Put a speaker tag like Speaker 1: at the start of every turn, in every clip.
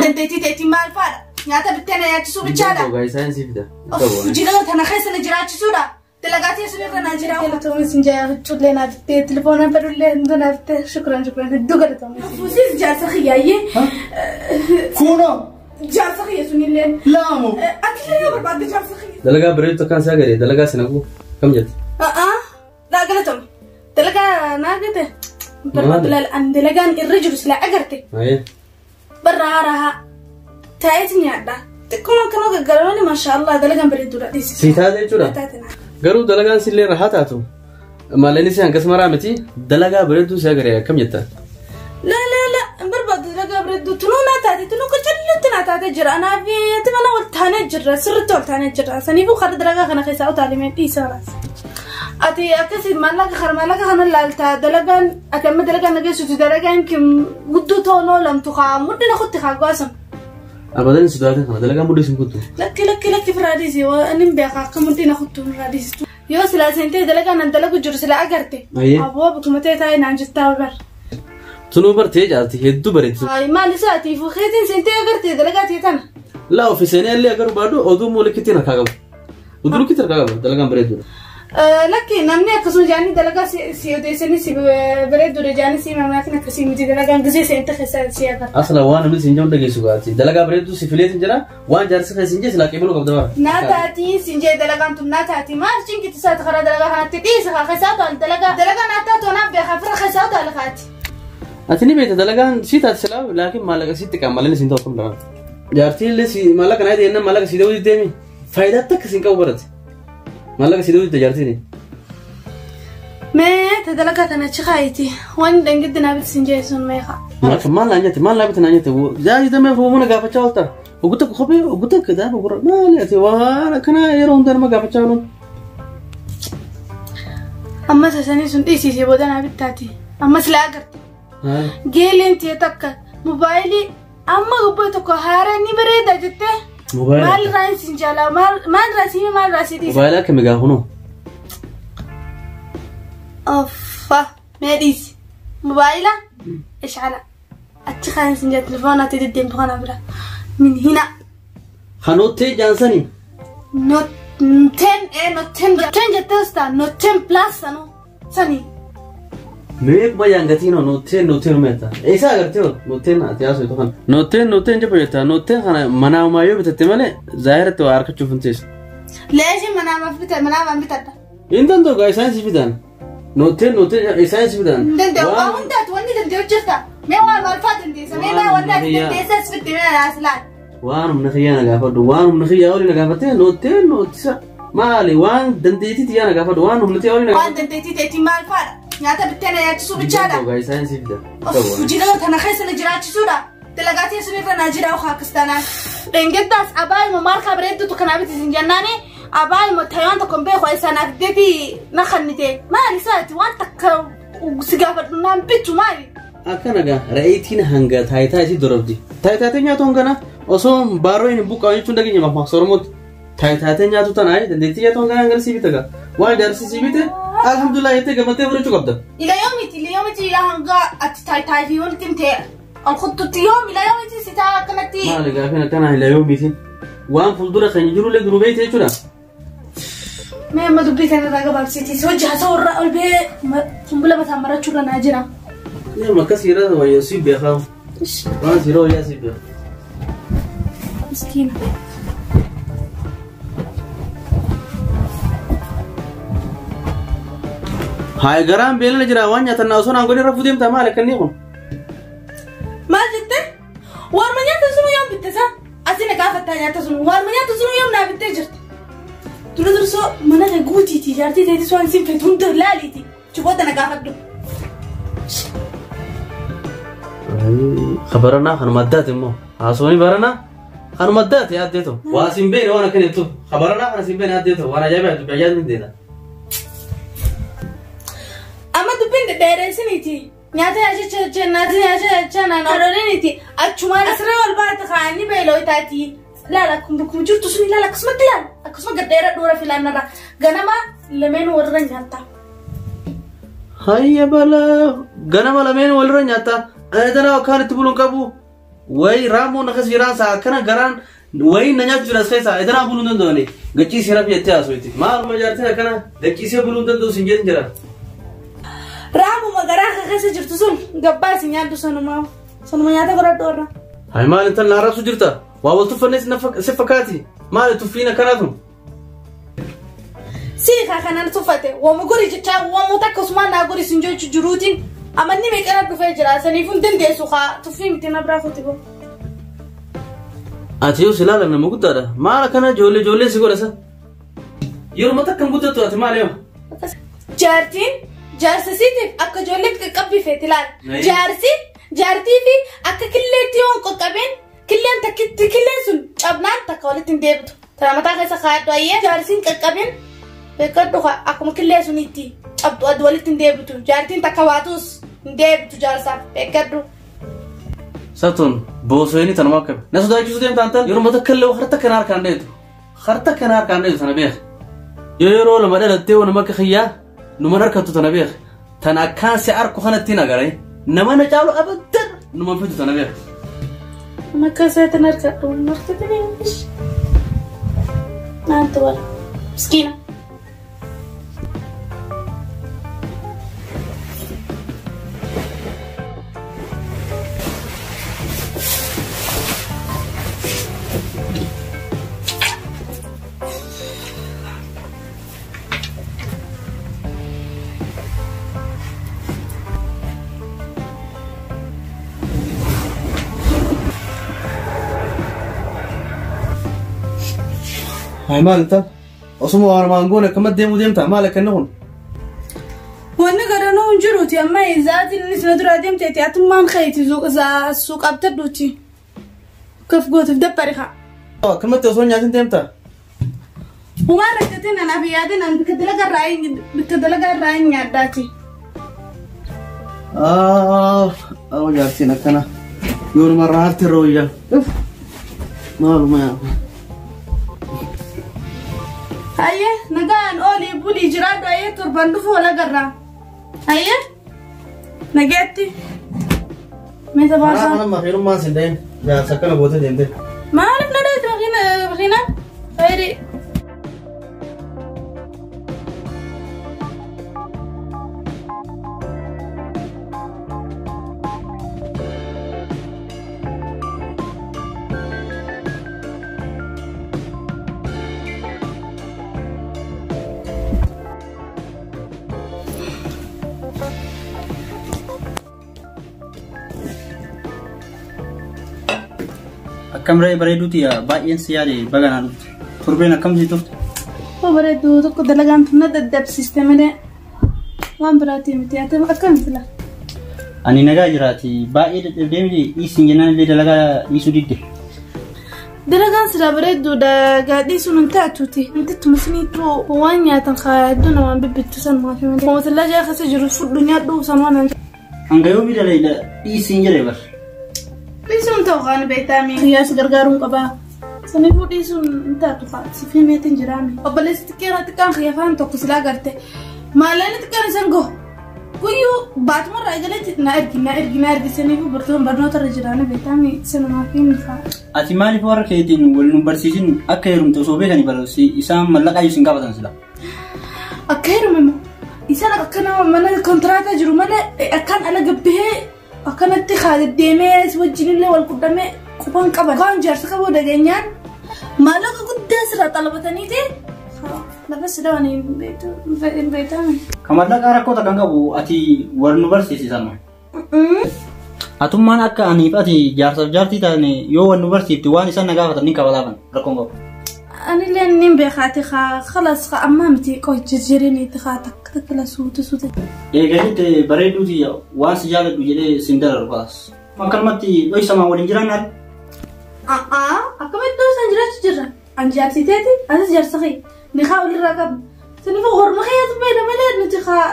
Speaker 1: Dandeettii ta'eetiin maal fa'aadha? Nyaata bittee na nyaachisuu bichaadha.
Speaker 2: Gogaa saayinsii fida.
Speaker 1: Hojii tana keessa na jiraachisuudha. Dalagaa teessuma irra naa jira. Galatoomni sin jaa huccuullee naa bittee telefoona fedhullee hunda naa bittee shukran shukran hedduu galatoomni. Fuusis jaarsa kiyyaayyee.
Speaker 3: Kunoo.
Speaker 1: Jaarsa kiyya sunillee.
Speaker 3: Laamu.
Speaker 1: Ati yoo barbaadde jaarsa kiyya.
Speaker 2: Dalagaa bareedu takkaan isaa gadi dalagaa si naqu kam jette?
Speaker 1: Laa galatoomni. Dalagaa naa gate. Barbaadu laal an dalagaan irra jiru silaa agarte. Barra haaraa taa'eeti nyaadha. Xiqquma akkanoo gaggaramani maashaallah dalagaan bareeduudha dhiisisa.
Speaker 2: Si taate jechuudha? Garuu dalagaan sillee rahaa taatu. Maalleen isii hangas maraa miti dalagaa bareedduu si agaree akkam jetta?
Speaker 1: La la la barbaadu dalagaa bareedduu tunuu naa taate tunuu qocallutti naa taate jira. Anaaf ati mana wal taanee jirra sirriitti wal taanee jirra. Saniifuu karra dalagaa kana keessaa utaalimee dhiisaadha. Ati akkasii maallaqa kana maallaqa kana laaltaa dalagaan ati amma dalagaan nageessuti dalagaan kim guddoo toonoo lamtu kaa mudhina kutti kaa go'asan.
Speaker 2: Abadan sodaatin kana dalagaa mudhii sin kuttu.
Speaker 1: Lakki lakki lakki firraadhiisi inni beekaa akka mudhina kuttu firraadhiisitu. Yoo silaa seentee dalagaa nan dalagu jiru silaa agarte. Aboo bakkuma ta'e taa'ee naan jettaa bar.
Speaker 2: Tunuu bartee jaarti hedduu bareedu.
Speaker 1: Maal isaatiif keetiin seentee agarte dalagaa ta'e tana.
Speaker 2: Laa ofi seenee illee agaruu baadhu oduu muulikkitiin harkaa qabu. Oduu lukkitti harkaa qabu dalagaan bareedduudha.
Speaker 1: Lakki namni akkasuma jaanii dalagaa si odeessanii si bareedduudha jaanii si mamaakin akkasii miti dalagaan gisee seente keessa si agarta.
Speaker 2: Asla waan namni siin jedhu dhageessu gaati. Dalagaa bareedduu si fileetiin jira waan jaarsi keessa hin jee silaa qeebaluu qabda bara.
Speaker 1: Naa taatii siin jee dalagaan tun naa taatii maal cinqitu isaati karaa dalagaa kanatti dhiisa kaa keessaa ta'an dalagaa dalagaa naa taatu anaaf beekaa fira keessaa ta'an kaati.
Speaker 2: Ati ni beekta dalagaan si taate silaa laakiin maallaqa sitti qaama malee siin ta'u akkam dara. Jaartiin illee si maallaqa naa ta'e maallaqa si dawuu deemi faayidaa takka siin qabu barate. Maallaqa si dawuu jaartiin.
Speaker 1: Mee ta dalagaa tana achi kaayiti waan dhangiddi naa bitti siin jee sun meeqa.
Speaker 2: Maal naan jette maal naa bitti naan jette jaarsi damee fuumuna gaafachaa oolta. Oguu tokko kophee oguu tokko gaafa gurra maali ati waan akkanaa yeroo hundaa nama gaafachaa ooluun.
Speaker 1: Amma sasanii sun dhiisisee booda naa bittaati. Ammas laa agarte. Geeleen tiyee takka mobaayilii amma gubbaa tokko haaraa ni bareeda jettee. Maal raayisiin jaalaa maal raasii maal raasii dhiisa.
Speaker 2: Mobaayilaa akkami gaafa
Speaker 1: Offa mee dhiisi mobaayila ishaala achi kaan sin jaa telefoona ati deddeemtu kana bira min hina.
Speaker 2: Hanottee jaansanii.
Speaker 1: Noteen noteen noteen jettee ustaa noteen plus sanuu sanii.
Speaker 2: Mee kuma jaangatiin noteen noteen meeta. Eessa agartee hoo noteen ati haasoo kana. Noteen noteen jabba jetta noteen kana manaa maayyoo bitatte malee zaayiratti waa harkachuuf hin teessu.
Speaker 1: Leeshi manaa bita manaa bitadha.
Speaker 2: Hin danda'u gaa isaan si fidan. Noteen noteen isaan si fidan.
Speaker 1: Hin danda'u waa hundaatu wanni danda'u jirta. Mee waan maal fa'aa dandeessa mee waan wanni ati dandeessa as fitte mee as laal.
Speaker 2: Waan humna kiyyaa na gaafadhu waan humna kiyyaa olii na gaafattee noteen nootisa maali waan dandeettii xiyyaa na gaafadhu waan humna xiyyaa olii na
Speaker 1: gaafadhu. Waan dandeettii ta'eetiin maal fa'aadha? Nyaata bittee na nyaachisuu bichaadha.
Speaker 2: Gogaa isaan si fida.
Speaker 1: Hojii tana keessa na jiraachisuudha. Dalagaa teessuma irra naa jira okaa akkas taanaan. Dhengeddaas abaayima maarkaa bareedduutu kanaa biti sin jennaani abaayima tayaan tokko hin beeku isaan abdeeti na kannite maali isaati waan takka si gaafadhu naan bitu maali.
Speaker 2: Akkana gaa re'eetiin hanga taayitaa isii dorobdi. Taayitaa nyaatu hangana osoo baaroo hin buqqaa jechuun dhageenya mammaaksa Oromootti. Taayitaa nyaatu tanaa dandeettii nyaatu hangana hangana si bita gaa. Waan jaarsi si bite alhamdulillah jettee gammattee fudhachuu qabda.
Speaker 1: Ila yoomiti ila yoomiti hanga ati taayitaa fi wanti ta'e alkuttutti yoom ila yoomiti si taa akkanatti.
Speaker 2: Maali gaafin akkanaa ila yoomiitiin waan fuuldura keenya jirullee duruu beekte jechuudha.
Speaker 1: Mee amma dubbii kana irraa gabaabsiiti si hojii haasa'u irraa ol bee kumbula mataa marachuu irra naa jira.
Speaker 2: Nama akkas irra wayyaa si beekaa. Waan si wayyaa si beekaa.
Speaker 1: Miskiina.
Speaker 2: Haay garaan beelana jira waan nyaatan osoo naan godhin rafuu deemtaa maal akka inni kun?
Speaker 1: Maal jette? Warma nyaata sun yoom bitte saa? Asii na gaafattaa nyaata sun warma nyaata sun yoom naa bittee jirti? Dura dursoo mana kee guutiiti jaartii ta'eetis waan siin feetu hunda laaliiti. Chiboota na gaafadhu.
Speaker 2: Kabaranaa kanuma addaati immoo haasawni baranaa kanuma addaati yaaddeetu. Waa siin beekne waan akkana jettu kabaranaa kana siin beekne yaaddeetu waan ajaa'ibaa dubbii ajaa'ibaa hin deeta.
Speaker 1: Amma dubbiin dhedheeresiniiti. Nyaata nyaachachaa nyaata nyaachachaa naan oolaniiti. Achumaan asirra ol baate kaa'anii beeloo itaati. Laala akkuma jirtu sun ilaala akkasumatti ilaala akkasuma gadheera dhoora filaannarra ganama lameen walirra nyaatta.
Speaker 2: Hayya balaa ganama lameen walirra nyaatta. Ani tanaa akkaan itti buluun qabu. Wayi raamoon akkas jiraan saa akkana garaan wayi na nyaatu jira as keessaa idanaa buluu hin danda'ani. Gachiisee rafi jettee haasofti. Maaluma jaartiin akkana gachiisee buluu hin danda'u sin jedhin jira.
Speaker 1: Raamuma garaa kee keessa jirtu sun gabbaa si nyaaddu sanumaa. Sanuma nyaata godhadhu warra.
Speaker 2: Hayi maal intal na arrabsu jirta? Waa wal tuffannees si fakkaati. Maali tuffiin akkanaatu?
Speaker 1: Sii kaa kanan tuffate wamu gori jechaa wamu takka usumaan naa gori sin jechu jiruutiin amanni meeqana dhufee jira saniif hin dandeessu kaa tuffii miti na biraa kuti boo.
Speaker 2: Ati yoo si ilaalan nama guddaadha. Maal akkana ijoollee ijoollee si godha sa? Yeruma takka hin guddattu ati maal yoo?
Speaker 1: Jaartiin jaarsa siitiif akka ijoolleetti qaqqabbii feeti laal. Jaarsi jaartii fi akka killeetti yoo hin qaqqabeen killeen takkitti killeen sun cabnaan takka walitti hin deebitu. Tana mataa keessa kaa'adhu ayyee jaarsiin qaqqabeen beekadhu akkuma killee sunitti cabdu adda walitti hin deebitu. Jaartiin takka baatus hin deebitu jaarsaaf beekadhu.
Speaker 2: Satuun boosoyni tanuma akkami. Na sodaachisuu deemta antal yeroo takka illee harta kana harkaan dheetu. Harta kana harkaan dheetu tana beek. Yoo yeroo lama dhalattee waan akka xiyyaa numa harkattu tana beek. Tana akkaan si arku kanatti nagaree nama na caalu abadan numa fidu tana beek.
Speaker 1: Akka seetan harkadhu harkatti beekish. Naantu bara. Miskiina.
Speaker 2: Hayi maal intal osuma waan maangoon akkamatti deemuu deemta maal akka inni kun?
Speaker 1: Wanni garanuu hin jiruuti amma zaatiin innis na duraa deemteeti atummaan keeti suuqabtadhuuti. Kaf gootuuf dabbari haa.
Speaker 2: Akkamatti osoo nyaatin deemta?
Speaker 1: Humaan rakkateen anaaf yaadin an bikka dalagaa irraa hin nyaaddaati.
Speaker 2: Awwa jaartiin akkana yoonuma irraa hafte irra wayyaa. Maaluma yaa.
Speaker 1: Ayyee nagaan oolii bulii jiraadhu ayyee torban dhufu wal agarraa. Ayyee nageetti. Meeshaa baasaa.
Speaker 2: Karaa kana makiinummaan sin dhahin jaarsa akkana gootee deemte.
Speaker 1: Maaliif na dhooti makiina? Fayyadii.
Speaker 3: Akkam ree bareeduuti baay'een si yaade baga naa dhufte. Torbeen akkam si turte?
Speaker 1: Bareedduu tokko dalagaan tun na daddabsiiste malee waan biraatii miti. Ati akkam fila?
Speaker 3: Ani nagaa jiraati. Baay'ee dadhabdee miti dhiisin jennaan illee dalagaa dhiisuu didde.
Speaker 1: Dalagaan silaa bareedduudha gaadhiisuun hin taatuuti. Wanti suniitu waan nyaatan hedduu namaan bibbittu sanumaaf malee. Mootummaa jaa keessa jiru fudhu nyaadhu sanumaan an.
Speaker 3: Hanga yoomii dalayda dhiisin jedhee bar.
Speaker 1: Dhiisuun ta'u kan beektaami. Xiyyaas gargaaruun qabaa. Saniifuu dhiisuun hin taatu kaa. Siif himeetiin jiraami. Obboleessi xiqqeera xiqqaan xiyyaafaan tokko silaa garte. Maalleen xiqqaan isan goo. Guyyuu baatumarraa eegaletti na ergi na ergi na ergi saniifuu barnoota irra jiraani beektaami sanumaaf hin faa.
Speaker 3: Ati maaliif warra keetiin wal nu barsiisin akka heerumte osoo beekanii barsiisi isaan mallaqaa iyyuu sin gaafatan sila.
Speaker 1: Akka heerume moo isaan akka nama mana kontiraataa jiru malee akkaan ala gabbihee akkanatti deemee wajjin illee wal quddamee quban qaban. Kaan jaarsa qabuu dhageenyaan maallaqa guddaa sirraa xalabataniiti lafa sila waan hin beektamin.
Speaker 3: Kan mallaqaa rakkoo takka hin qabu ati wal nu barsiisi sanuma. Atummaan akka aniif ati jaarsaaf jaartii taane yoo wal nu barsiifte waan isaan na gaafatan ni kabalaafan rakkoon qabu.
Speaker 1: Anillee nin beekaati haa khalas haa ammaa miti qoy jirjiiriniiti haa takka takka la suuta suuta.
Speaker 3: Eegalitti bareeduuti waan si jaaladhu jedhee sin dararu kaas. Akkanumatti dho'isamaa waliin jiraan haala.
Speaker 1: Akkamitti dho'isan jiraachuu jirra. An jaarsiteeti anis jaarsa kee ni haa walirraa qabna. Saniifuu horma keeyyatu beela malee nuti haa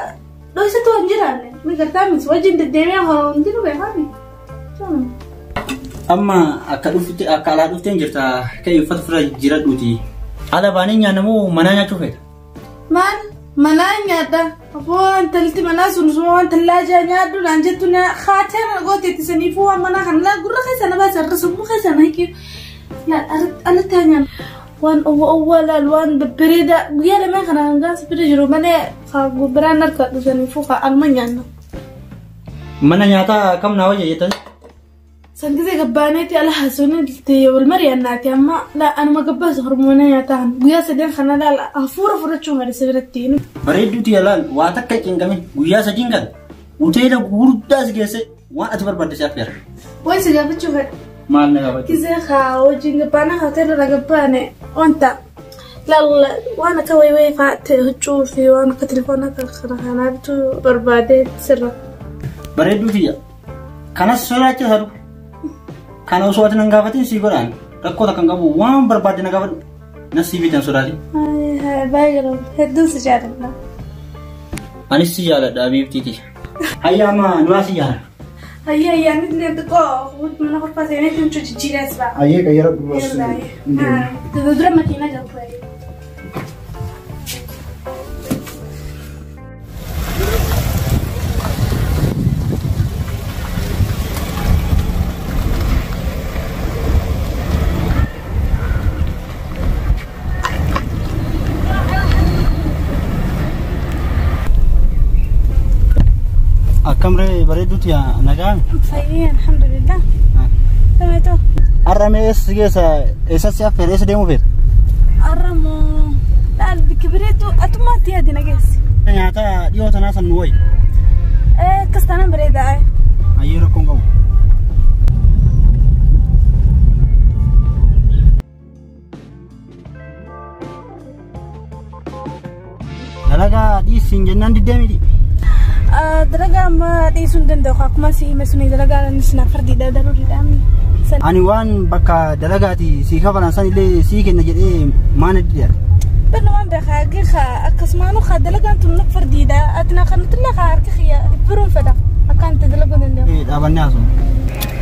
Speaker 1: dho'isatu hin jiraanne. Ni gartaa miti wajjin deddeemee haa hundinuu beekaami.
Speaker 3: Amma akka dhufte akka alaa dhufteen jirta ka'ee uffata ofirra jijjiiradhuuti. Ala baanee nyaanna moo manaa nyaachuu feeta?
Speaker 1: Maal? Manaa nyaadha. Waan talti manaa sun waan tallaajaa nyaadhu naan jettu na haatee na gooteetti saniifuu waan manaa kana laa gurra keessa na baasa irra sammuu keessa na hiikii. Alatti haa nyaannu. Waan owwa owwa laal waan babbareedaa guyyaa lameen kana hangaan bira jiru malee biraan harka dhufaniifuu alma nyaanna.
Speaker 3: Mana nyaataa kam naa wayya jettan?
Speaker 1: San gisee gabbaaneeti ala haasawni wal mari'annaati amma anuma gabbaasa hormoona nyaataa guyyaa sadeen kana laal hafuura fudhachuu malee biratti.
Speaker 3: Bareedduuti laal waa takka hin cinqamin guyyaa sadiin kan hoteela gurguddaa si geesse waan ati barbaadde si affeera.
Speaker 1: Waan si gaafachuu fedha.
Speaker 3: Maal na gaafachuu?
Speaker 1: Gisee haa hojiin gabbaana hoteela irra gabbaane wanta laal waan akka wayii wayii fa'aa ta'e huccuu fi waan akka telefoona kana kanaa bituu barbaadee sirra.
Speaker 3: Bareedduuti kanas sodaachisa dhufu. Kana osoo ati nan gaafatin sii godhaan rakkoo takka hin qabu waan barbaadde na gaafadhu nas sii bitan sodaatin.
Speaker 1: Baay'ee hedduun si jaalladha.
Speaker 3: Anis si jaalladha biiftiiti. Hayya amma nuwaa si jaalladha.
Speaker 1: Hayya hayya ani illee xiqqoo mana kolfaa seenee huccuu jijjiirees ba'a.
Speaker 3: Hayyee qayyara duras.
Speaker 1: Dura makiinaa jalqaba.
Speaker 3: Akkam ree bareedduuti nagaan?
Speaker 1: Fayyee alhamdulillah. Tameetoo.
Speaker 3: Har'a mee eessa geessa eessatti si affeera eessa deemuu feeta?
Speaker 1: Har'a moo laal bikki bareedduu atummaatti yaadi na geessi.
Speaker 3: Nyaata dhiyoo tanaa san nu wayi.
Speaker 1: Akkas taanaan bareedaa.
Speaker 3: Hayyee rakkoon qabu. Dalagaa dhiisiin jennaan diddee miti.
Speaker 1: Dalagaa amma dhiisuu hin danda'u akkuma si hime suni dalagaa anis na fardiidha daruuriidha.
Speaker 3: Ani waan bakka dalagaati sii kafalan san illee sii kenna jedhee maana didee.
Speaker 1: Barna waan beekaa giha akkasumaanu haa dalagaan tun na fardiidha ati na kanatti illee haa harka xiyya biruun fedha akkaan itti dalaguu danda'u.
Speaker 3: Dhaabannee haasoo.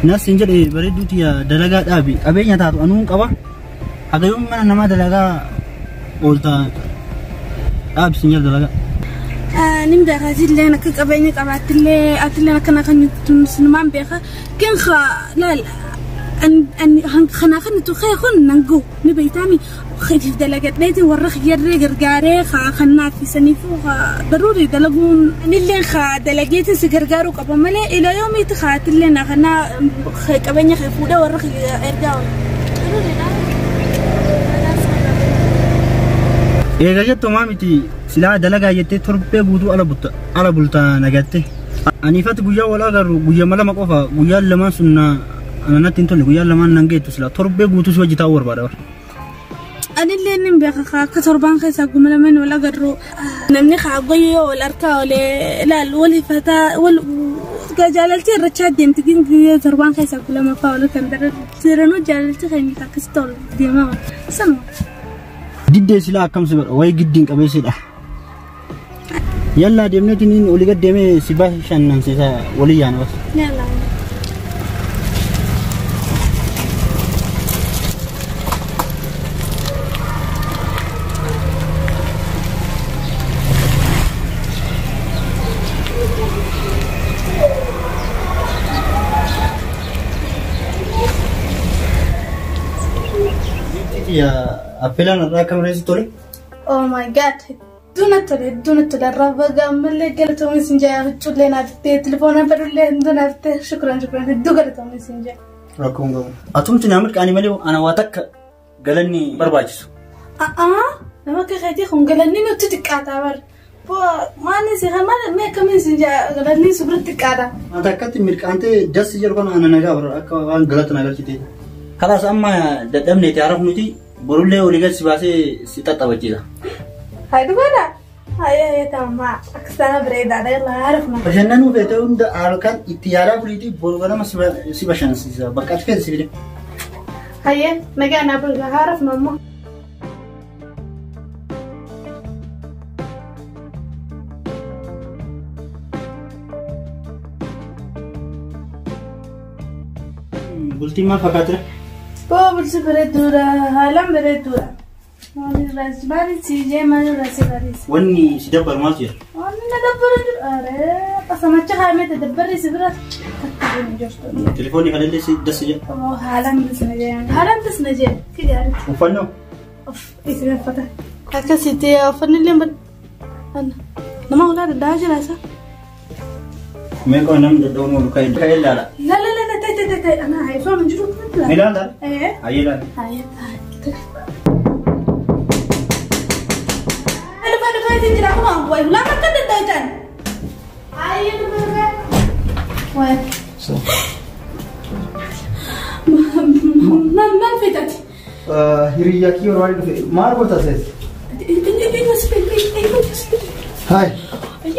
Speaker 3: Nas hin jedhe bareedduuti dalagaa dhaabi qabeenya taatu anuun qaba. Hagayoon mana namaa dalagaa oolta dhaabi sin jedhe dalagaa.
Speaker 1: Nin beekaa atilleen akka qabeenya qabaattillee atilleen akkana kan sinumaan beekaa kan laal kanaa kan nuti kun nan ga'u ni beektaami khifiif dalagadheeti warra kiyyarree gargaaree kannaaf saniifuu daruuri dalaguun anillee dalageetiin si gargaaruu qaba malee ila yoomiitti atillee kanaa qabeenya kee fuudhee warra kiyya ergaa oola.
Speaker 3: Eega jettu maa miti silaa dalagaa jettee torbee guutuu ala bulta nagatte. Aniifatti guyyaa wal agarru guyyaa lama qofa guyyaan lamaan sun natti hin tolle guyyaan lamaan nan geettu silaa torbee guutuu si wajji taa'uu barbaada bara.
Speaker 1: Anillee nin beeka akka torbaan keessaa guma lameen wal agarru namni haa goyyoo wal harkaa olee ilaal wal hifataa wal jaalaltii irrachaa deemti guyyaa torbaan keessaa guma fa'aa wal kan daranuu jaalaltii keenya akkasitti ol deemaa sanuma.
Speaker 3: Diddee silaa akkam si godha wayi giddiin qabeessidha. Yallaa deemneetiin olii gad deemee si bashannansiisa walii yaana bas.
Speaker 1: Yallaa.
Speaker 3: Affeelaan irraa akkam reessi tole?
Speaker 1: Oh my god! Hedduu natti tole, hedduu natti tole. Arraa baga ammallee galatoomii sin jaa huccuullee naaf ta'e, telefoona fedhullee hedduu naaf ta'e. Shukran shukran hedduu galatoomii sin jaa.
Speaker 3: Rakkoon qabu. Atumti naa mirqaanii malee ana waa takka galanni barbaachisu.
Speaker 1: A'aa nama akka keetii kun galanni nutti xiqqaataa bara. Maali si maal mee akkamiin sin jaa galanni si biratti xiqqaata.
Speaker 3: Ati akkatti mirqaantee dassi jedhu kana ana nagaa bara akka waan galata na galchite. Kalaas amma dadhabneeti haaraaf nuti borullee olii gad si baasee si xaxxabachiisa.
Speaker 1: Haa dhugaadha. Haa haa tamma akka sana bareedaadha yalla haarafna.
Speaker 3: Bashannanuu feete hunda halkan itti yaadaa buliitii boru ganama si bashannansiisa bakka ati feete si fide.
Speaker 1: Hayyee nagaa naa bulga haarafna ammoo.
Speaker 3: Bultiin maal fakkaatira?
Speaker 1: Boo bulti bareedduudha haalaan bareedduudha. Maaliin si jee maaliin si bariisa?
Speaker 3: Wanni si dabbaru maaltu jira?
Speaker 1: Wanni na dabbaru jiru aree qasamacha kaa'amee tadabbarri si bira takka jirtu.
Speaker 3: Telefoonni kanallee si dassa jedha.
Speaker 1: Haalaan disna jee haalaan disna jee ki gaaritti.
Speaker 3: Uffannoo?
Speaker 1: Of isin uffata. Akkasitti uffanni illee nama ulaa daddaa jira isa.
Speaker 3: Meeqa namni dadhabu ol ka'e ka'e ilaala.
Speaker 1: La la la ta'e ta'e ta'e ana haifaa min jiru kun
Speaker 3: Ni ilaala?
Speaker 1: Eh.
Speaker 3: Ayyee ilaala.
Speaker 1: Ayyee ta'e. Aduh aduh aduh jira kuma wai ulah kan daddaa jiran. Ayyee dhufa dhufa. Wai.
Speaker 2: So.
Speaker 1: Maal fedhati?
Speaker 2: Hiriyyaa kiyya yeroo dhufe maal goota seet? Hai.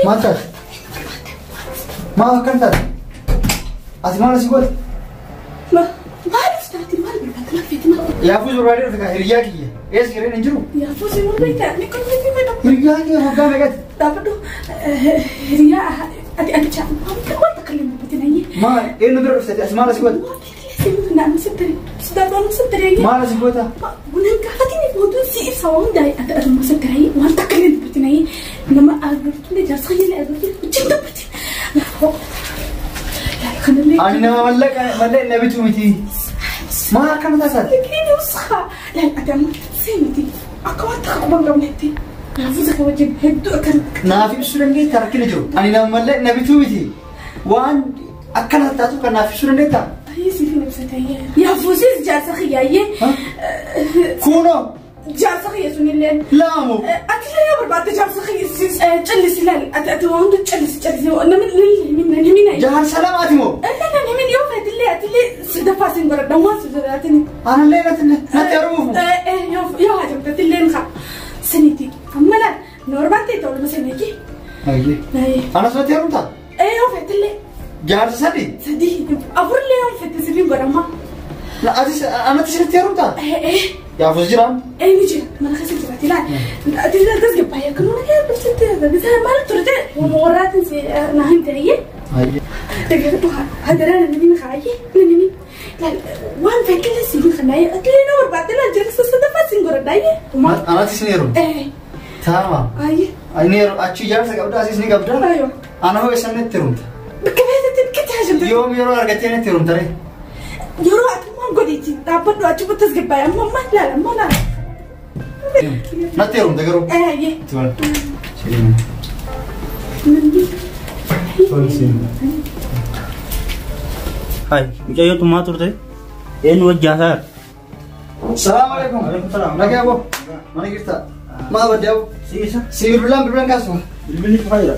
Speaker 2: Maal taate? Maal akkam taate? Ati maal asii goote?
Speaker 1: Maaliif taate maal barbaadde maal feeti maal?
Speaker 2: Yaafuu suuraa dhufe kaa hiriyyaa kiyya. Eessa jireen hin jiru?
Speaker 1: Yaafuu si mul'ata ni kolfii fedha.
Speaker 2: Hiriyyaa kiyya waggaa meeqati?
Speaker 1: Dhaabadhu hiriyyaa ati ati caa wanta kallee dubbatin ayyee.
Speaker 2: Maal eenyu bira dhufte ati maal asii goote? Maal asii goota?
Speaker 1: Gunan gaafatini mootuun si ibsa waan hundaa'e ati aduma sittiri wanta kallee dubbatin ayyee nama agartuun jaarsa kiyya agartuun wajjin dubbatin.
Speaker 2: Ani nama mallaqa malee na bitu miti. Maal akkana taasisaa?
Speaker 1: Kini usxa. Laal ati amma seeniti akka wanta qaban qabnetti. Naafusa ka wajjin hedduu akkan.
Speaker 2: Naaf ibsuu dandeetta rakkina jiru. Ani nama malee na bitu miti. Waan akkana taatu kan naaf ibsuu dandeetta?
Speaker 1: Ayyee siif hin ibsate. Yaafuusis jaarsa kiyya.
Speaker 2: Kunoo.
Speaker 1: Jaarsa kiyya sunillee.
Speaker 2: Laamu.
Speaker 1: Ati illee yoo barbaadde jaarsa kiyya callisi laal ati ati waan hunda callisi callisi namni namni namni.
Speaker 2: Jaarsa lamaati moo?
Speaker 1: Namni yoo feetillee atillee sadaffaa siin godhadha waan si sodaatini.
Speaker 2: Anallee natti natti haruufu.
Speaker 1: Yoo hajamte atillee ni kaa. Saniiti amma laal noormaan ta'e ta'uu lama sanii.
Speaker 2: Ayyee. Anas natti harumtaa?
Speaker 1: Yoo feetillee.
Speaker 2: Jaarsa sadi?
Speaker 1: Sadii afurlee yoo feete sirriin godhama.
Speaker 2: Atis anatti sirriitti harumtaa? Yaafuus jiraam?
Speaker 1: Ni jira mana keessa jiraati laal. Ati tasgabbaa'ee akka nuna kee dhufsitti maal turte warraatiin si na hin ta'ee. Dhaggeeffadhu hadaraa namni kaayee namni laal waan feetillee si hin kanaayee atilee na barbaadde laal jaarsa sadaffaa siin godhadhaayee.
Speaker 2: Anatti sin heerumu? Taama.
Speaker 1: Ayyee.
Speaker 2: Inni achi jaarsa qabda asis ni qabda? Ana hoo eessa natti heerumta?
Speaker 1: Bakka feetetti bakka hajamte.
Speaker 2: Yoom yeroo argattee natti heerumta ree?
Speaker 1: Yeroo ati maal godheeti dhaabbadhu achi tasgabbaa'ee amma amma laala amma laala.
Speaker 2: Natti heerumta garuu?
Speaker 1: Ayyee.
Speaker 2: Tole. Tole seenaa.
Speaker 3: Hai mucayyoo maa turte? Eenyu wajji haasaa jira?
Speaker 2: Salaamu alaikum.
Speaker 3: Alaikum salaam.
Speaker 2: Nagaa aboo. Mana jirta? Maal badde aboo?
Speaker 3: Si isa?
Speaker 2: Si bilbilaan bilbilaan kaasu.
Speaker 3: Bilbilli cufaa jira.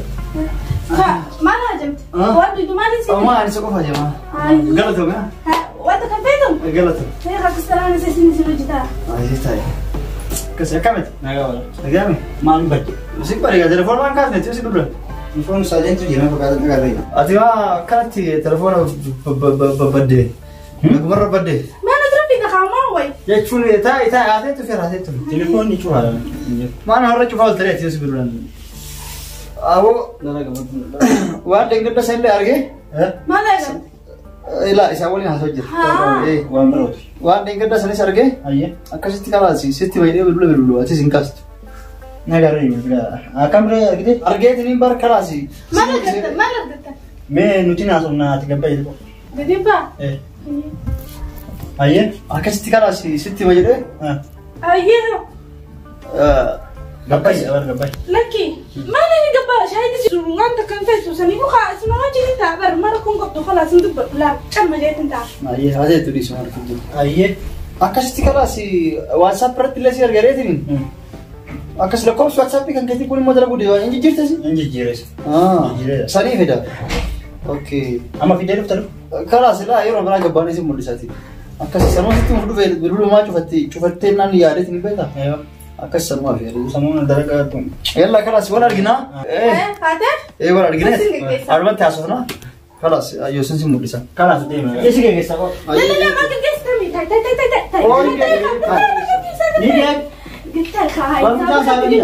Speaker 1: Maal hajamte? Waan duutu maal isin?
Speaker 2: Omaa ani isa qofa jama. Galatoo gaa?
Speaker 1: Wanta kan feetu?
Speaker 2: Galatoo.
Speaker 1: Mee rakkistalaan isa isin isin hojjetaa?
Speaker 2: Ayyee taa'e. Akkasii akkamitti?
Speaker 3: Nagaa wala.
Speaker 2: Nagaame?
Speaker 3: Maal badde?
Speaker 2: Si bareeda telefoon waan kaasne si bilbila.
Speaker 3: Telefoon saalentu jira fakkaata nagaa
Speaker 2: Ati waa akkanatti telefoona babbadde. Nagumarra badde.
Speaker 1: Maal asirra fiiga kaamaa wayi?
Speaker 2: Jechuun taa'e taa'e haaseetu feera haaseetu.
Speaker 3: Telefoonni cufaadha.
Speaker 2: Maal har'a cufaa ol ta'e si bilbilan. Aboo waan deeggarsa illee argee.
Speaker 1: Maal argate?
Speaker 2: Ilaa isaa waliin haasa'u jira.
Speaker 3: Waan birootu.
Speaker 2: Waan deeggarsa sanis argee.
Speaker 3: Ayyee.
Speaker 2: Akkasitti kalaasi sitti fayyadee bilbila bilbilu atis hin kaastu.
Speaker 3: Nagaa bilbila. Akkam ree argite?
Speaker 2: Argeetiniin bar kalaasi.
Speaker 1: Maal argatte? Maal argatte?
Speaker 3: Mee nuti haasofnaa ati gabba jedhu.
Speaker 1: Gadibbaa?
Speaker 3: Ayyee.
Speaker 2: Akkasitti kalaasi sitti fayyadee.
Speaker 1: Ayyee.
Speaker 3: Gabba jedha bar gabba.
Speaker 1: Lakki maal inni gabba shaayii jiru wanta kan feetu sanii bukaa isuma wajjin ta'a bar mara kun qabdu khalaas hin dubbadhu laal camma jeetin ta'a.
Speaker 2: Ayyee haaseetu dhiisu maal kun jiru.
Speaker 3: Ayyee.
Speaker 2: Akkasitti kalaasi WhatsApp irratti illee si argareetiniin. Akkas lakkoofsi WhatsApp kan keetii kun immoo dalaguu deemaa hin jijjiirtesi?
Speaker 3: Hin jijjiiresi.
Speaker 2: Sanii fida. Okay.
Speaker 3: Amma fidee dhufta dhufu?
Speaker 2: Kalaas ilaa yeroo biraa gabbaan isin mul'isaati. Akkasi sanuma sitti mufu dhufe bilbilumaa cufattee naan yaadeetiin hin beektaa? Akkas sanumaa fi yaadee.
Speaker 3: Samuun dalagaa tun.
Speaker 2: Yalla kalaas wal arginaa.
Speaker 1: Haatee?
Speaker 2: Wal arginaa. Armatti haasofnaa. Kalaas yoo sin mul'isa.
Speaker 3: Kalaas deema. Eessi geggeessaa qaba?
Speaker 1: La la la maal geggeessitami? Ta'i ta'i ta'i ta'i ta'i.
Speaker 3: Ni deem.
Speaker 1: Gittaa kaa.
Speaker 3: Barumsaa saayinii.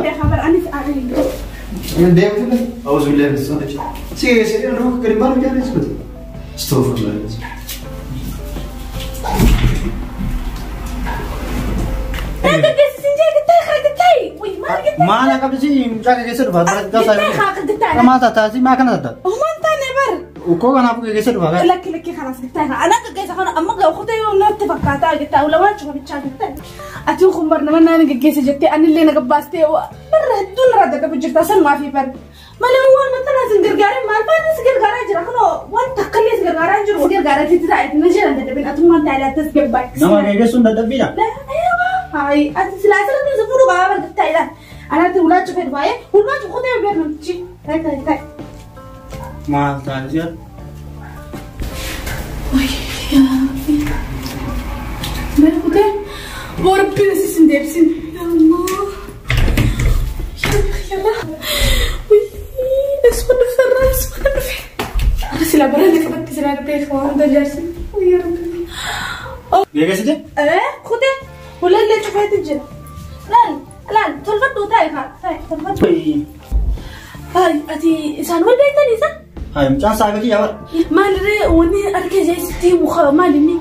Speaker 2: Deemtu. Awuzu billahi min shaytaani. Si geggeessee dhufu gadi maal jedhanii si godhe? Astaghfirullah.
Speaker 1: Geggeessisin jee gittaa.
Speaker 3: Maal qabdi mucaa keessa dhufa.
Speaker 1: Gittaa
Speaker 3: Maal taataasi maa kana taata?
Speaker 1: Omaan taane bar.
Speaker 3: Ukkoo kanaaf keessa dhufa.
Speaker 1: Lakki lakki kanas gittaa ana gaggeessa kana amma gaa kutee yoo natti fakkaataa gittaa ulamaan cufa bichaa gittaa. Ati kun bar nama naan gaggeessa jettee anillee na gabbaastee barra hedduun irraa dadhabu jirta sanumaa fi bar. Malee waan wanta sin gargaaree maal faana si gargaaraa jira kunoo waan takka illee si gargaaraa jiru. Si gargaaraa sitti taa'e na jedhan dadhabin atummaan taa'ee laattas gabbaachisa.
Speaker 3: Nama geggeessuun dadhabbiidha.
Speaker 1: Hayi ati silaa asirratti si fuudhu qabaa bar gittaa ilaal. Anaatti ulaa cufee baay'ee ulaa cufee beer namtichi. Taa'e taa'e taa'e.
Speaker 3: Maal taate?
Speaker 1: Beer kutee boorabbiin isin deebisin. Ya Allah. Ya Allah. Isma dhuferra isma dhufe. Sila barana qabatti sila beeku waan hunda jaarsin. Ya Rabbi.
Speaker 3: Geggeessite?
Speaker 1: Kutee ulallee cufeetu jira. Laal laal tolfadhu taa'e haa taa'e tolfadhu. Hayi ati isaan wal beektan isa?
Speaker 3: Hayi mucaan saayiba kiyya bara.
Speaker 1: Maalirree wanni harka jeesitti muka maal inni?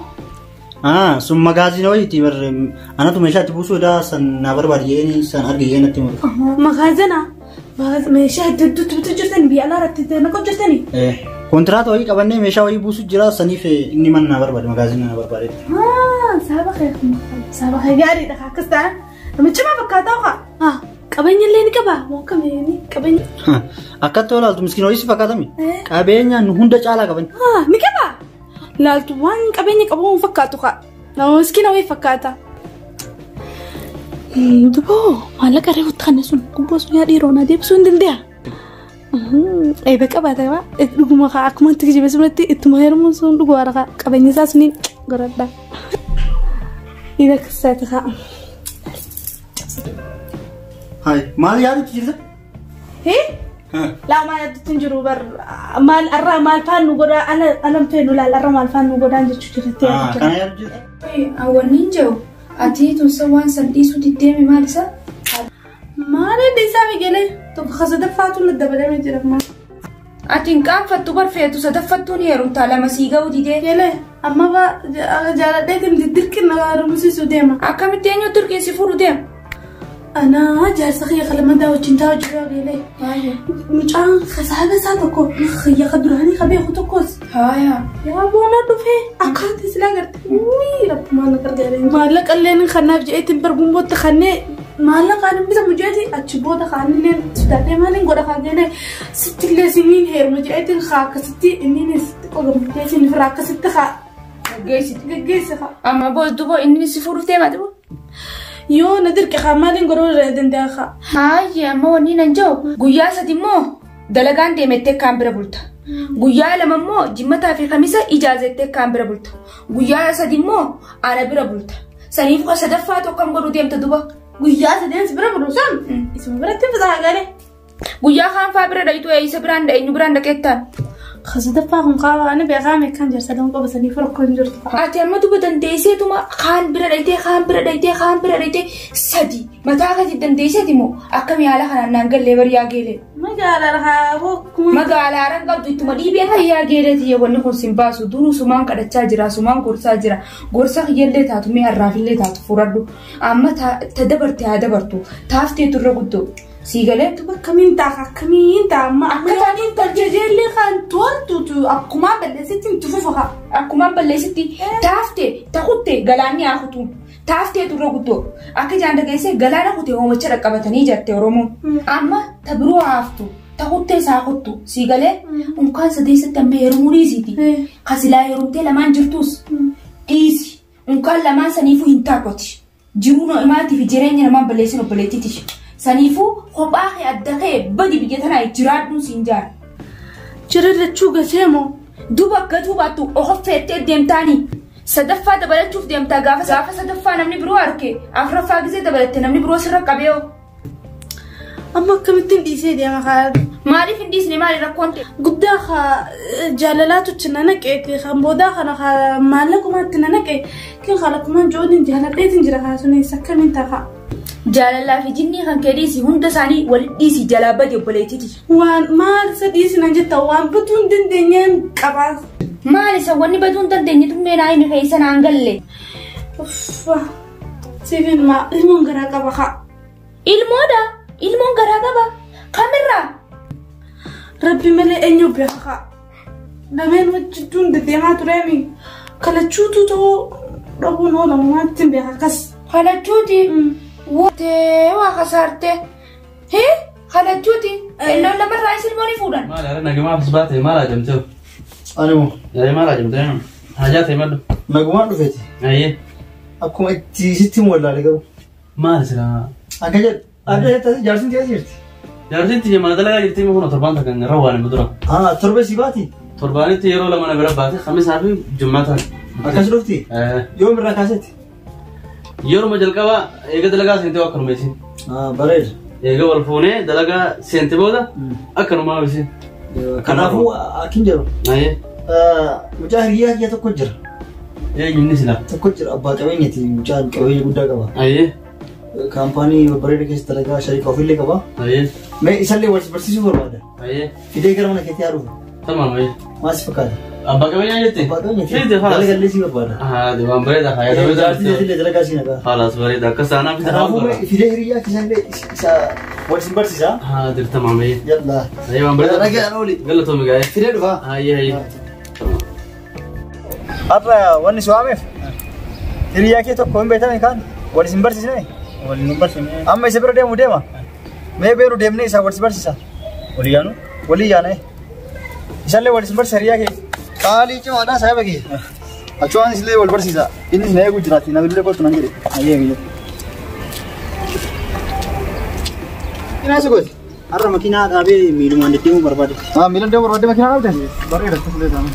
Speaker 3: Sun magaazina wayiiti bar anatu meeshaa itti buusuudha san na barbaade jedhanii san arge jedhanii natti himu.
Speaker 1: Magaazina meeshaa hedduu bitu jirtani biyya alaa irratti naqu jirtani?
Speaker 3: Kontiraata wayii qabannee meeshaa wayii buusu jira saniif inni mana na barbaade magaazina na barbaade.
Speaker 1: Saaba kee saaba kee gaariidha akkas ta'a. Nama cimaa fakkaataa haa. Qabeenya illee ni qabaa moo akkamii qabeenya?
Speaker 3: Akkatti olaaltu miskiin wayii si fakkaatami. Qabeenya nu hunda caalaa qaban.
Speaker 1: Ni qabaa. Laaltu waan qabeenya qabu hin fakkaatu haa. Nama miskiina wayii fakkaata. Duboo maallaqa reefu kanne sun gubboo sun yaa dhiiroo na deebisuu hin danda'a. Eebba qabaata qaba. Dhuguma haa akkuma itti kijibe sunatti ittuma heerumuun sun dhugumaadha haa qabeenya isaa suniin godhadha. Ida kasaati haa.
Speaker 3: Hayi maal yaadutti jirta?
Speaker 1: Hee? Laa maal yaadutti hin jiru bar maal arraa maal faan nu godhaa alam feenu laal arra maal faan nu godhaan jechuu jirti.
Speaker 3: Kana yaadu jirta?
Speaker 4: Wanni hin jiru ati tunsa waan san dhiisuu diddeeme maal isa?
Speaker 1: Maal dhiisaa biqilee tokko kasadaffaatu na dabalamee jira maal.
Speaker 4: Ati hin qaanfattu barfeetu sadaffattuun heerumtaa lama sii ga'uu didee.
Speaker 1: Gelee amma jaaladheetiin diddirkin na heerumsiisuu deema.
Speaker 4: Akkamitti eenyu dirqiin si fuudhu deema?
Speaker 1: Anaa jaarsa kiyya qalamadaa wajjin taa'u jiru gelee. Mucaan kasaaba isaa tokko kiyya duraanii qabeeku tokkos. Yaa boona dhufee akkaatti silaa garte. Rabbumaan na gargaaree. Maallaqa illee kanaaf jedheetiin bar gumbootti kannee maallaqa ani bitamu jedheeti achi booda kaanillee sodaadhee maaliin godha kaa gelee sittillee siniin heeruma jedheetiin haa akkasitti inni sitti qogamtee sin firraa akkasitti haa.
Speaker 4: Gaggeessite.
Speaker 1: Gaggeesse haa.
Speaker 4: Amma booda duuba inni si fuudhuuf deemaa jiru.
Speaker 1: Yoo na dirqe haa maaliin godhuu danda'a haa.
Speaker 4: Haayye amma wanni nan jiru guyyaa sadi immoo dalagaan deemettee kaan bira bulta. Guyyaa lama immoo jimmataa fi kamisa ijaazettee kaan bira bulta. Guyyaa sadi immoo ana bira bulta. Saniif sadaffaa tokko godhuu deemta duba.
Speaker 1: Guyyaa sadeen si bira bulu sun isuma biratti fitaa galee.
Speaker 4: Guyyaa kaan faa bira dhayitu eeyisa biraan eenyu biraan dhaqeettaan.
Speaker 1: Sadaffaa kun qaama ani beekaa meeqaan jaarsa lama qaba saniif rakkoo hin jirtu.
Speaker 4: Ati amma duba dandeesseetuma kaan bira dhayitee kaan bira dhayitee kaan bira dhayitee sadi mataa akkasii dandeesseeti moo akkami haala kanaan naan gallee bari yaa geelee.
Speaker 1: Magaalaa haa hokkuma.
Speaker 4: Magaalaa haran qabdu ittuma dhiibee kan yaa geeleeti wanni kun sin baasu duruu sumaan kadhachaa jira sumaan gorsaa jira gorsa kiyyallee taatu mee harraafillee taatu furadhu amma ta dabarte haa dabartu taaftee turre guddoo. Sii galee?
Speaker 1: Duba akkamiin ta'a akkamiin ta'a amma akka taaniin tolchejeellee kan toltutu akkuma balleessitti itti fufa haa.
Speaker 4: Akkuma balleessitti taaftee takutte galaanni haa kutuun taaftee turre guddoo akka ijaan dhageessee galaana kutee hoomacha dhaqqabatanii jette Oromoon. Amma ta biroo haaftu takuttee isaa kuttu sii galee unkaan sadeessatti amma heerumuu dhiisiiti. Kasilaa heerumtee lamaan jirtus dhiisi unkaan lamaan saniifuu hin taakoti. Jiruu namaatiif jireenya namaan balleessin obboleettiiti. Saniifuu kophaa kee adda kee badi biyya tanaa jiraadhuun siin jaara.
Speaker 1: Jira lachuu gasee moo?
Speaker 4: Duba gatuu baattu okoffeettee deemtaanii sadaffaa dabalachuuf deemtaa gaafa sadaffaa namni biroo arge afuraffaa gisee dabalatte namni biroo sirra qabee hoo.
Speaker 1: Amma akkamittiin dhiisee deema haa?
Speaker 4: Maaliif hin dhiisne maali rakkoon ta'e?
Speaker 1: Guddaa haa jaalalaatu na naqee kan boodaa kana haa maallaqumaatti na naqee kin haala jooniin jaaladheetiin jira haa sunis akkamiin ta'a?
Speaker 4: Jaalalaa fi jinnii kan kee dhiisi hunda isaanii walitti dhiisi jalaa badi obboleettiiti.
Speaker 1: Waan maal isa dhiisi nan jetta waan baduu hin dandeenyeen qabaa.
Speaker 4: Maal isa wanni baduu hin dandeenye tummee naa inni keessa naan galle.
Speaker 1: Uffa siifin maa ilmoon garaa qaba haa.
Speaker 4: Ilmoodha. Ilmoon garaa qaba. Kamirraa?
Speaker 1: Rabbi malee eenyu beeka. Lameen wajjidduun deddeemaa tureemi. Kalachuutu ta'uu dhabuun oolamu maatti hin beeka akkas.
Speaker 4: Kalachuuti. Wootee waa kasaarte. Hee? Kalachuuti. Ilmoon lamarraa is ilmoon fuudhan.
Speaker 2: Maal yaada nagamaaf as baate maal ajamtee?
Speaker 3: Ani moo
Speaker 2: Yaa'ii maal ajamtee? Hajaa ta'e maddu.
Speaker 3: Nagumaan dhufeeti.
Speaker 2: Ayyee.
Speaker 3: Akkuma itti sitti wallaale garuu.
Speaker 2: Maal silaa?
Speaker 3: Akka jedhu adda jettas jaarsin tiyaa jirti.
Speaker 2: Jaarsitti jemana dalagaa jirti immoo kun torbaan takka irra waan hin dura.
Speaker 3: Haa torbe si baati.
Speaker 2: Torbaanitti yeroo lama na bira baate khamisaa fi jummataan.
Speaker 3: Akkas dhufti. Yoom irraa kaasetti?
Speaker 2: Yeruma jalqabaa eega dalagaa seentee akkanuma isin.
Speaker 3: Haa bareeda.
Speaker 2: Eega wal fuunee dalagaa seente booda akkanumaa isin.
Speaker 3: Kanaafuu akkin jedhu.
Speaker 2: Ayyee.
Speaker 3: Mucaa hiriyaa kiyya tokko jira.
Speaker 2: Eenyuun silaa?
Speaker 3: Tokko jira abbaa qabeenyati mucaan qabeenya guddaa qaba.
Speaker 2: Ayyee.
Speaker 3: Kaampaanii babbareeda keessa dalagaa shariika ofiillee qaba.
Speaker 2: Ayyee.
Speaker 3: Mee isallee wal barsiisuu barbaada.
Speaker 2: Ayyee.
Speaker 3: Fidee gara mana keetti haa dhufu.
Speaker 2: Tamam ayyee.
Speaker 3: Maal si fakkaata?
Speaker 2: Abbaa qabeenyaa jette?
Speaker 3: Abbaa qabeenyati.
Speaker 2: Fide halas.
Speaker 3: Dalagallee si barbaada.
Speaker 2: Haa waan bareeda haa yaada
Speaker 3: Jaartii illee dalagaa si nagaa.
Speaker 2: Halas bareeda akkas taanaaf isa
Speaker 3: Kanaafuu mee fidee hiriyaa keessallee isa wal si barsiisa.
Speaker 2: Haa dirtamam ayyee.
Speaker 3: Yallaa.
Speaker 2: Ayyee waan bareeda.
Speaker 3: Nagaan ooli.
Speaker 2: Galatoomi gaa'ee.
Speaker 3: Fidee dhufaa.
Speaker 2: Ayyee ayyee.
Speaker 3: Har'a wanni si waameef hiriyaa kee tokko hin beekame kaan wal isin barsiisne
Speaker 5: Wal nu barsiisne.
Speaker 3: amma isa bira deemu deema. Mee beeru deemnee isaa wal si barsiisa.
Speaker 5: Walii yaanu?
Speaker 3: Walii yaana. Isallee wal isin barsiisa hiriyaa kee. Qaalii cimaadhaa saahiba kee. Achuwaan isillee wal barsiisa. Innis na eeguu jiraati na bilbilee kootu nan jedhe.
Speaker 5: Ayyee biyya.
Speaker 3: Makiinaa si gooti.
Speaker 5: Har'a makiinaa dhaabee miilumaan deddeemuu barbaade.
Speaker 3: Haa miilan deemu barbaadde makiinaa dhaabde? Bareeda fuulee taa'an.